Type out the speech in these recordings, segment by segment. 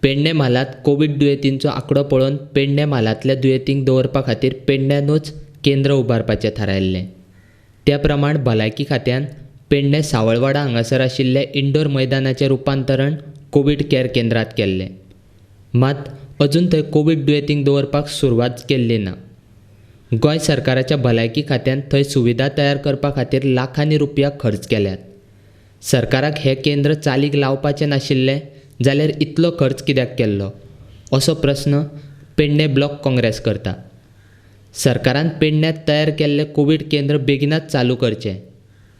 पेडणें म्हालांत कोवीड दुयेंतींचो आंकडो पळोवन पेडणें म्हालांतल्या दुयेंतींक दवरपा खातीर पेडण्यानूच केंद्र उबारपाचें थारायल्लें. त्या प्रमाण भलायकी खात्यान पेडणें सावळवाडा हांगासर आशिल्लें इन्डोर मैदानाचें रुपांतरण कोवीड कॅर केंद्रांत केल्लें. मात अजून थंय कोवीड दुयेंतींक दवरपाक सुरवात केल्ली ना. गोंय सरकाराच्या भलायकी खात्यान थंय सुविधा तयार करपा खातीर लाखांनी रुपया खर्च केल्यात. सरकाराक हें केंद्र चालीक लावपाचें नाशिल्लें जाल्यार इतलो खर्च कित्याक केल्लो, असो प्रस्न पेडणें ब्लॉक काँग्रेस करता. सरकारान पेडण्यांत तयार केल्लें कोवीड केंद्र बेगिनाच चालू करचें,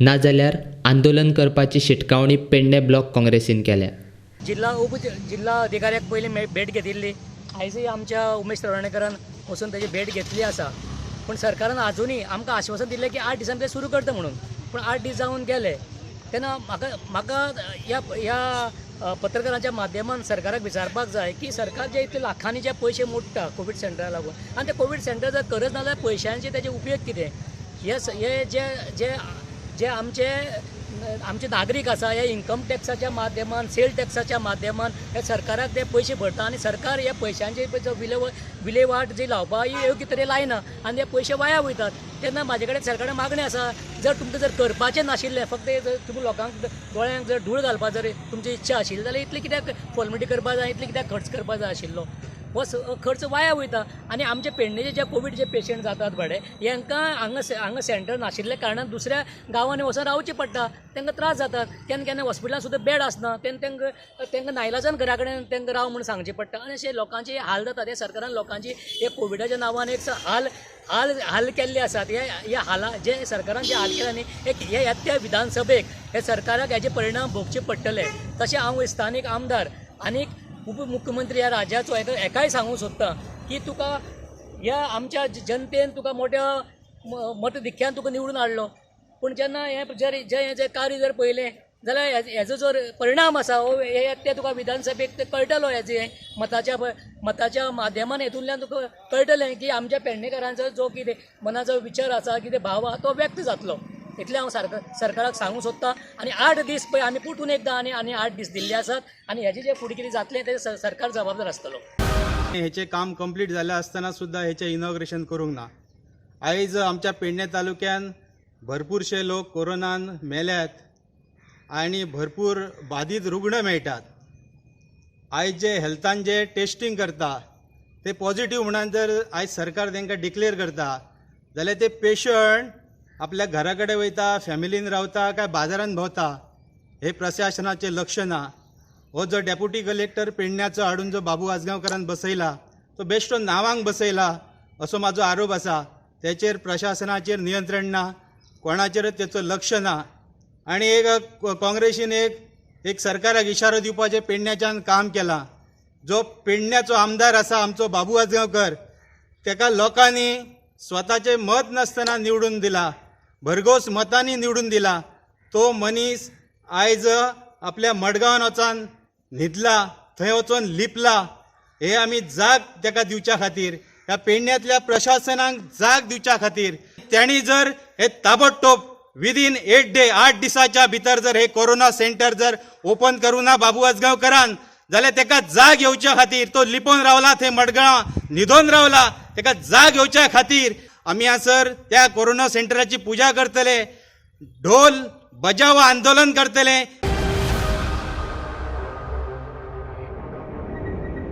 नाजाल्यार आंदोलन करपाची शिटकावणी पेडणें ब्लॉक काँग्रेसीन केल्या. जिल्हा उप जिल्हा अधिकाऱ्याक पयलीं भेट घेतिल्ली. आयजूय आमच्या उमेश तळवणेकरान वचून ताजी भेट घेतली आसा. पूण सरकारान आजुनूय आमकां आश्वासन दिल्लें की 8 दिसांनी ते सुरू करता म्हणून, पूण 8 दीस जावन गेले. तेन्ना म्हाका म्हाका ह्या ह्या पत्रकारांच्या माध्यमान सरकाराक विचारपाक जाय की सरकार जे इतले लाखांनी जे पयशे मोडटा कोवीड सेंटरा लागून, आनी ते कोवीड सेंटर जर करच ना जाल्यार पयशांचे तेजे उपयोग कितें? हे हे जे जे जे आमचे आमचे नागरीक आसा हे इन्कम टॅक्साच्या माध्यमान, सेल टॅक्साच्या माध्यमान हे सरकाराक ते पयशे भरता आनी सरकार ह्या पयशांचे जो विलेवाट जी लावपा ही योग्य तरेन लायना आनी ते पयशे वाया वयतात. तेन्ना म्हाजे कडेन सरकारा मागणें आसा, जर तुमकां जर करपाचें नाशिल्लें, फक्त जर तुमी लोकांक दोळ्यांक जर धूळ घालपा जर तुमची इच्छा आशिल्ली जाल्यार इतली कित्याक फॉर्मेलिटी करपा जाय, इतली कित्याक खर्च करपा जाय आशिल्लो? हो खर्च वाया वयता. आनी आमचे पेडणेचे जे कोवीड जे पेशंट जातात बडे, हेंकां हांगा हांगा सेंटर नाशिल्ल्या कारणान दुसऱ्या गांवांनी वचोन रावचें पडटा, तांकां त्रास जातात. केन्ना केन्ना हॉस्पिटलान सुद्दां बेड आसना, तेन्ना तांकां तांकां नायलाजान घरा कडेन तांकां राव म्हूण सांगचें पडटा आनी अशे लोकांचे हाल जातात. हे सरकारान लोकांची हे कोविडाच्या नांवान एक हाल हाल हाल केल्ले आसात. हे हे हाला जे सरकारान जे हाल केला न्ही, एक हे येत्या विधानसभेक हे सरकाराक हेजे परिणाम भोगचे पडटले. तशें हांव स्थानीक आमदार आनी उपमुख्यमंत्री ह्या राज्याचो एकाय सांगूंक सोदता की तुका ह्या आमच्या जनतेन तुका मोठ्या मतधिक्यान तुका निवडून हाडलो, पूण जेन्ना हें जर जें जें कार्य जर पळयलें जाल्यार हेजो जर परिणाम आसा हो हे ते तुका विधानसभेक ते कळटलो. हेजें मताच्या मताच्या माध्यमान हेतूंतल्यान तुका कळटलें की आमच्या पेडणेकारांचो जो कितें मनाचो विचार आसा, कितें भाव आसा तो व्यक्त जातलो. इतलें हांव सरकाराक सांगूंक सोदता. आनी 8 दीस पळय आमी परतून एकदां आनी आनी 8 दीस दिल्ले आसात आनी हेजे जे फुडें कितें जातलें तें सरकार जबाबदार आसतलो. हेचें काम कंप्लीट जालें आसतना सुद्दां हेचें इनॉग्रेशन करूंक ना. आयज आमच्या पेडणे तालुक्यान भरपूरशे लोक कोरोनान मेल्यात आनी भरपूर बादीत रुग्ण मेळटात. आयज जे हेल्थान जे टेस्टींग करता ते पॉझिटीव म्हणून जर आयज सरकार तांकां डिक्लेर करता जाल्यार ते पेशंट आपल्या घरा कडेन वयता, फॅमिलीन रावता काय बाजारान भोंवता हे प्रशासनाचें लक्ष ना. हो जो डेप्युटी कलेक्टर पेडण्याचो हाडून जो बाबू आजगांवकारान बसयला तो बेश्टो नांवांक बसयला असो म्हाजो आरोप आसा. तेचेर प्रशासनाचेर नियंत्रण ना, कोणाचेरच तेचो लक्ष ना. आनी एक काँग्रेसीन एक एक सरकाराक इशारो दिवपाचें पेडण्याच्यान काम केलां. जो पेडण्याचो आमदार आसा आमचो बाबू आजगांवकर, तेका लोकांनी स्वताचें मत नासतना निवडून दिला, भरघोस मतांनी निवडून दिला. तो मनीस आयज आपल्या मडगांवान वचोन न्हिदला, थंय वचोन लिपला. हे आमी जाग तेका दिवच्या खातीर, ह्या पेडण्यांतल्या प्रशासनाक जाग दिवच्या खातीर तेणी जर हे ताबडतोब विदीन 8 डे 8 दिसाच्या भितर जर हे कोरोना सेंटर जर ओपन करूं ना बाबू आजगांवकरान जाल्यार तेका जाग येवच्या खातीर, तो लिपोवन रावला थंय मडगांव न्हिदोन रावला, तेका जाग येवच्या खातीर आमी हांसर त्या कोरोना सेंटराची पुजा करतले, ढोल बजाव आंदोलन करतले.